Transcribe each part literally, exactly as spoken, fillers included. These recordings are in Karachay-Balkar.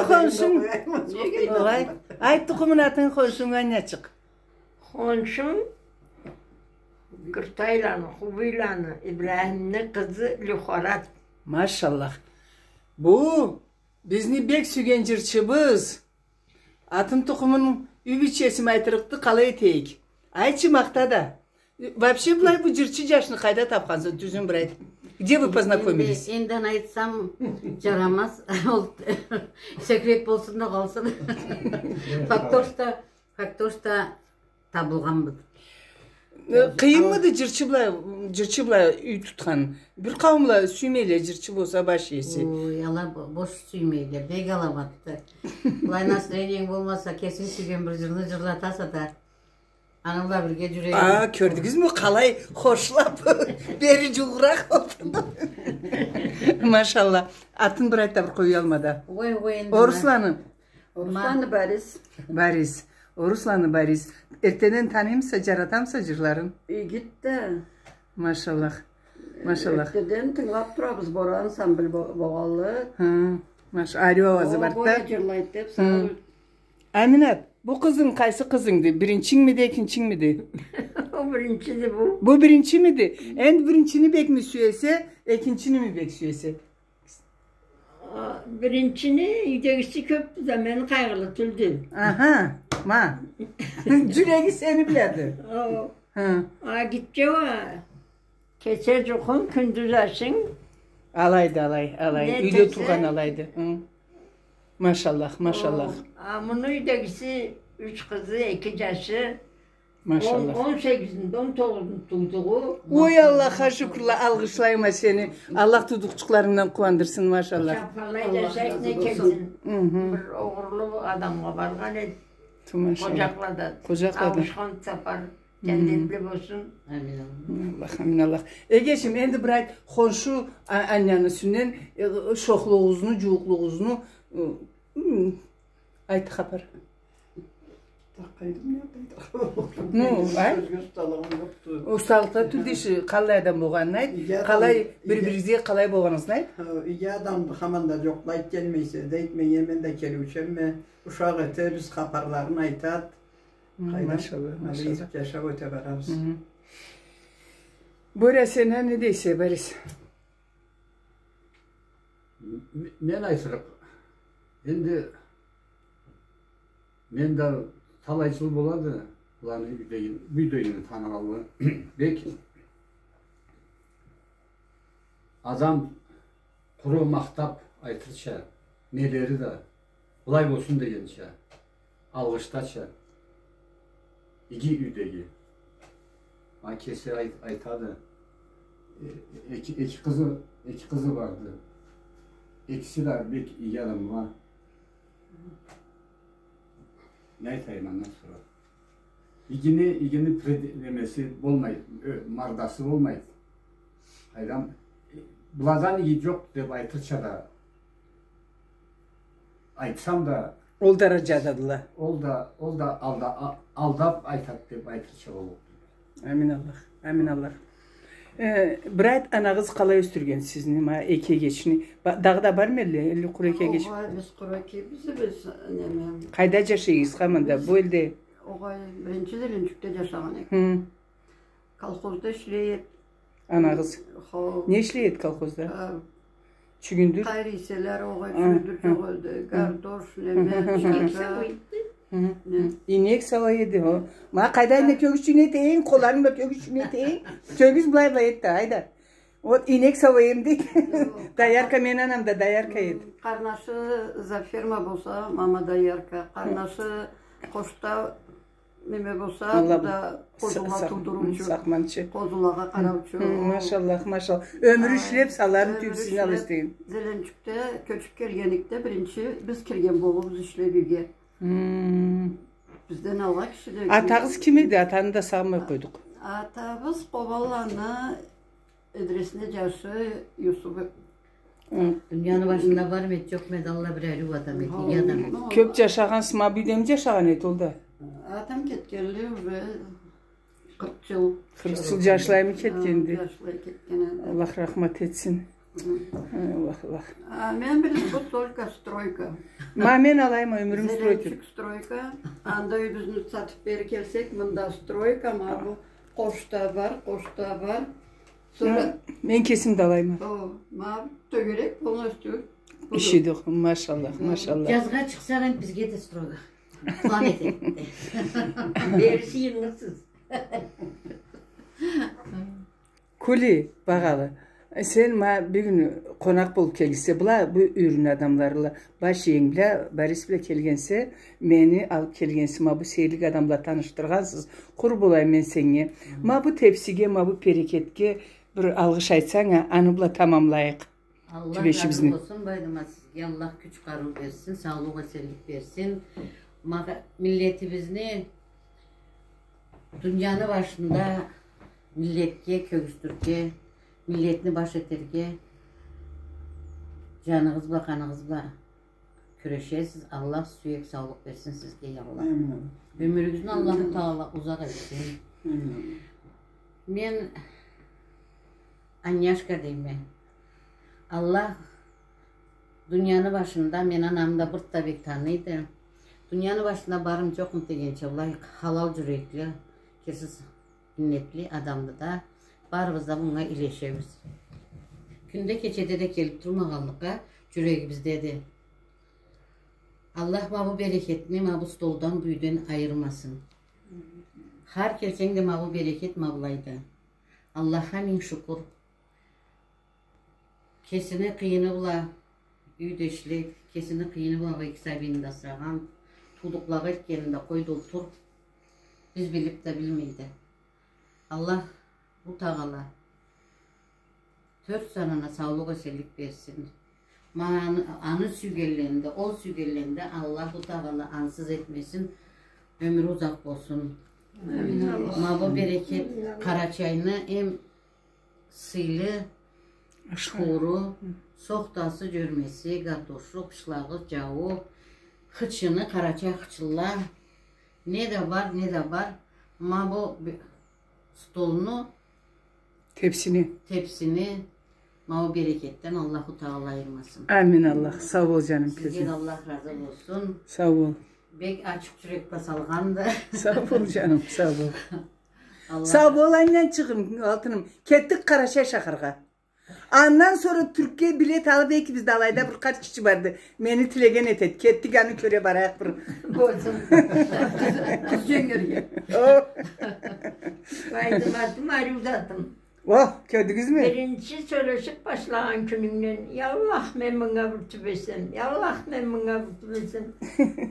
Хоншунг. Огъай. Айт тукъумун, атынг, хоншунг, Аннячыкъ. Хоншум Гыртайланы, Хубийланы, Ибрахимни къызы Люхарат. Машаллах. Бу бизни бек сюйген джырчыбыз. Атын, тукъумун, юй бийчесими айтырыкъды, къалай этейик? Айтчы, махта да. Вообще, былай бу джырчы джашны къайда тапханса, тюзюн бир айт. Где вы познакомились? Энди, энди аны айтсам, джарамаз. Ол секрет болсун да къалсын. Факт то, что, факт то, что табылгъанбыз. Э, къыйынмыды джырчы бла, джырчы бла юй тутхан? Бир къауумла сюймейле, джырчы болса баш иеси. Ой, ала бо-, бош сюймейле, бек аламатды. Былай настроениенг болмаса, кесинг сюйген бир джырны джырлатаса да, аны бла бирге джюрейин. А, кёрдюгюзмю, къалай хошлаб, бери джууугъуракъ олтурду. Машалла. Атын бир айт да, бир къоялмай да. Ой, ой, энди. Орусланы. Орусланы Борис. Борис. Орусланы Борис. Эртдеден таныймыса, джаратамыса джырларын? Игит да. Машаллах. Машаллах. Эртдеден тынгылаб турабыз, Бора ансамбль бо-, болгъанлы. Хы. Маш-, ариу ауазы бар да. Бора джырлайды деб, хы, сразу. Аминат, бу къызынг къайсы къызынгды? Биринчингмиди, экинчингмиди? Ол биринчиди бу. Бу биринчимиди? Энди биринчини бекми сюесе, экинчиними бек сюесе? А, биринчини юйдегиси кёбдю да, мени къайгъылы тюлдю. Аха, ма. Джюреги сени биледи. О. Хы. А, гитче уа кече джукъун, кюндюз ашын. Алайды, алай, алай. Юйде тургъан алайды. Хы. Машаллах, машаллах. О, а, муну юйдегиси юч къызы, эки джашы. Машаллах. Он, он сегизинде, он тогъузунда туудугъу. Ой, Аллахха шукурла, алгъышлайма сени. Аллах туудукъчукъларынгдан къууандырсын, машаллах. Джапханлай джашай, не келсин. Хы-хы. Бир огъурлу адамгъа баргъан эди. Ту, машаллах. Къоджакълада. Къоджакълада. Ауушхан сапар джандетли болсун. Амин, Аллах. Аллах, амин, Аллах. Эгечим, энди бир айт, хоншу а-, Анняны юсюнден, э, шохлугъугъузну, джууукълугъугъузну, э, м, айт хапар. Ну, ай? Сёзге усталыгъым джокъду. Усталыкъда тюл дейди, къалай адам болгъанын айт, къалай бир-биригизге къалай болгъаныгъызны айт. Иги адамды, хаман да джокълайды, келмейсе да, айтмайын, мен да келиучюме, ушакъ эте, биз хапарларын айтады. Хы, къайдан? Машаллах, машаллах. Джашаб ёте барабыз. Хы. Боря, сен а не дейсе, Борис? М-, мен айтырыкъ. Энди мен да талай джыл болады, быланы юйдегин-, юйдегинни таныгъанлы. Бек адам къуру махтаб айтырча, нелери да, былай болсун дегенча, алгъыштача, иги юйдеги. Ма кеси айт-, айтады. Э, эки, эки къызы, эки къызы барды. Экиси да бек иги адамла. Не айтайым андан сора? Игини, игини пред-, немеси болмайды, э, мардасы болмайды. Къайдам, э, быладан иги джокъ деб айтырча да, айтсам да, ол дараджададыла. Ол да, ол да алда-, а-, алдаб айтады деб айтырча боллукъду. Амин Аллах, амин Аллах. Э, бир айт, анагъыз къалай ёсдюрген сизни, ма, эки эгечни? Ба-, дагъыда бармы элле, элли къуру эки эгеч? Огъай, биз къуру эки, биз, биз, неме. Къайда джашайсыз хаманда, бу элде? Огъай, биринчи Зеленчукде джашагъан эдик. Хы. Колхозда ишлей эди. Анагъыз? Хо. Не ишлей эди колхозда? А, чюгюндюр? Къайры эселер, огъай, а, чюгюндюр, а, джокъ эди. А. Гардош, а, неме, а, а, чайка. Хы. Не? Ийнек сауа эди, хо. Ма, къайда энди, кёгюз чюйнетейин, къолларынг бла кёгюз чюйнетейин. Кёгюз былай-былай эт да, айда. Вот ийнек сауа эдим дейди. Доярка, мени анам да доярка эди. Къарнашы за ферма болса, мама доярка. Къарнашы къошда неме болса, бу да къозула туудуруучу, къозулагъа къараучу. Хы, машаллах, машаллах. Ёмюр ишлеб, салларын тюбюсюне алышдыргъан. Зеленчукде кёчюб келгенликде биринчи биз кирген болурбуз ишлеб юйге. Хы. Бизден алгъа киши да. Атагъыз ким эди? Атаны да сагъмай къойдукъ. Атабыз Къобанланы Идрисни джашы Юсуп. Хы. Дунияны башында бармы эди, джокъму эди, Аллах, бир ариу адам эди, иги адам эди. Кёб джашагъан, сма бу юйдеми джашагъан эди ол да? Атам кетгенли уже къыркъ джыл. Къыркъ джыл джашлаймы кетгенди? Хы, джашлай кетген эди. Аллах рахмат этсин. Аллах, Аллах. А, мен билем, бу только стройка. Ма мен алайма ёмюрюм стройка. Зеленчук стройка. Анда юйюбюзню сатып бери келсек, мында стройка, ма бу къошда бар, къошда бар. Сора мен кесим да алайма. О, ма тёгерек полностью. Иши да, машаллах, машаллах. Джазгъа чыкъсагъыз, бизге да стройка. План этейик. Бери сыйынырсыз. Кули, багъалы. Сен ма бюгюн къонакъ болуп келгенсе, была бу юйюрню адамларыла, баш иенг бла, Борис бла келгенсе, мени алып келгенсе, ма бу сейирлик адам бла танышдыргъансыз. Къуру болайым мен сеннге. Ма бу тепсиге, ма бу берекетге бир алгъыш айтсанг а, аны бла тамамлайыкъ. Аллах разы болсун, Байдымат, сизге Аллах кюч-къарыу берсин, саулукъ-эсенлик берсин. Магъа-, миллетибизни дунияны башында миллетге кёргюзтюрге, миллетни баш этерге, джаныгъыз бла, къаныгъыз бла кюрешесиз. Аллах сюек, саулукъ берсин сизге, я Аллах. Амин. Ёмюрюгюзню Аллаху Тагъала узакъ этсин. Амин. Мен Аняшка дейме. Аллах дунияны башында, мен анамы да бир да бек таныйды. Дунияны башында бармы, джокъму дегенча, былай халал джюрекли, кирсиз иннетли адамды да, барыбыз да мынга илешебиз. Кюнде, кечеде да келип турмагъанлыкъгъа, джюрегибиздеди. Аллах ма бу берекетни ма бу столдан, бу юйден айырмасын. Хар келсенг да ма бу берекет ма былайды. Аллахха минг шукур. Кесини къыйыны бла юйде ишлеп, кесини къыйыны бла бу эки сабийни да асырагъан, туудукълагъа этгенин да къой да олтур, биз билип да билмейди. Аллах бу Тагъала тёрт санына саулукъ-эсенлик берсин. Ма аны, аны сюйгенлерин да, ол сюйгенлерин да Аллаху Тагъала ансыз этмесин, ёмюрю узакъ болсун. Амин. Ма бу берекет Къарачайны эм сыйлы шкуру, сохтасы, джёрмеси, гатушу, къышлагъы, джауу, хычыны, къарачай хычынла, не да бар, не да бар. Ма бу бе-, столну, тепсини, тепсини ма бу берекетден Аллаху Тагъала айырмасын. Амин, Аллах. Сау бол, джаным, кёзюм. Сизге да Аллах разы болсун. Сау бол. Бек ачыкъ джюрек бла салгъанды. Сау бол, джаным, сау бол. Аллах. Сау бол, Анянчыгъым, алтыным. Кетдик Къарачай шахаргъа. Андан сора Тюркге билет алып, экибиз да алайда бир къарт киши барды. Мени тилеген этеди. Кетдик, аны кёре барайыкъ бир. Болсун. Къыз, къыз джёнгерге. О. Байдыматым, ариу затым. О, кёрдюгюзмю? Биринчи сёлешип башлагъан кюнюнгден, я Аллах, мен мынга бир тюбесем, я Аллах, мен мынга бир тюбесем.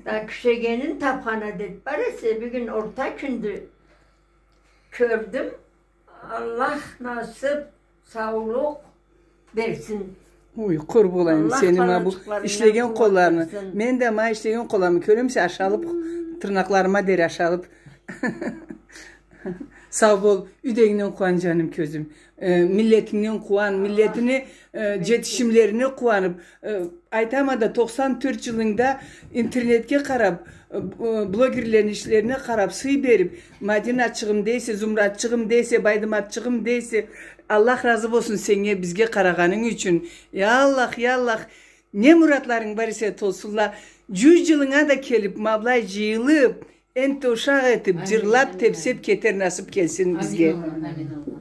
Да кюшегенин тапхан адет бар эсе, бюгюн орта кюндю, кёрдюм. Аллах насып, саулукъ берсин. Ой, къур болайым сени ма бу ишлеген къолларынгы. Мен да ма ишлеген къолларымы кёремисе, ашалып, тырнакъларыма дери ашалып. Сау бол, юйдегингден къууан, джаным, кёзюм. Э, миллетингден къууан, миллетини, э, джетишимлерине къууанып, э, айтама да, токъсан тёрт джылынгда интернетге къарап, э, б-, э, блогерлерини ишлерине къарап, сый берип, Мадинатчыгъым дейсе, Зумратчыгъым дейсе, Байдыматчыгъым дейсе, Аллах разы болсун сеннге, бизге къарагъанынг ючюн. Я Аллах, я Аллах, не муратларынг бар эсе, толсунла. Джюз джылынга да келип, ма былай джыйылып, энтта ушакъ этип, джырлап, тепсеп кетер насып келсин бизге. Амин, Аллах, амин, Аллах.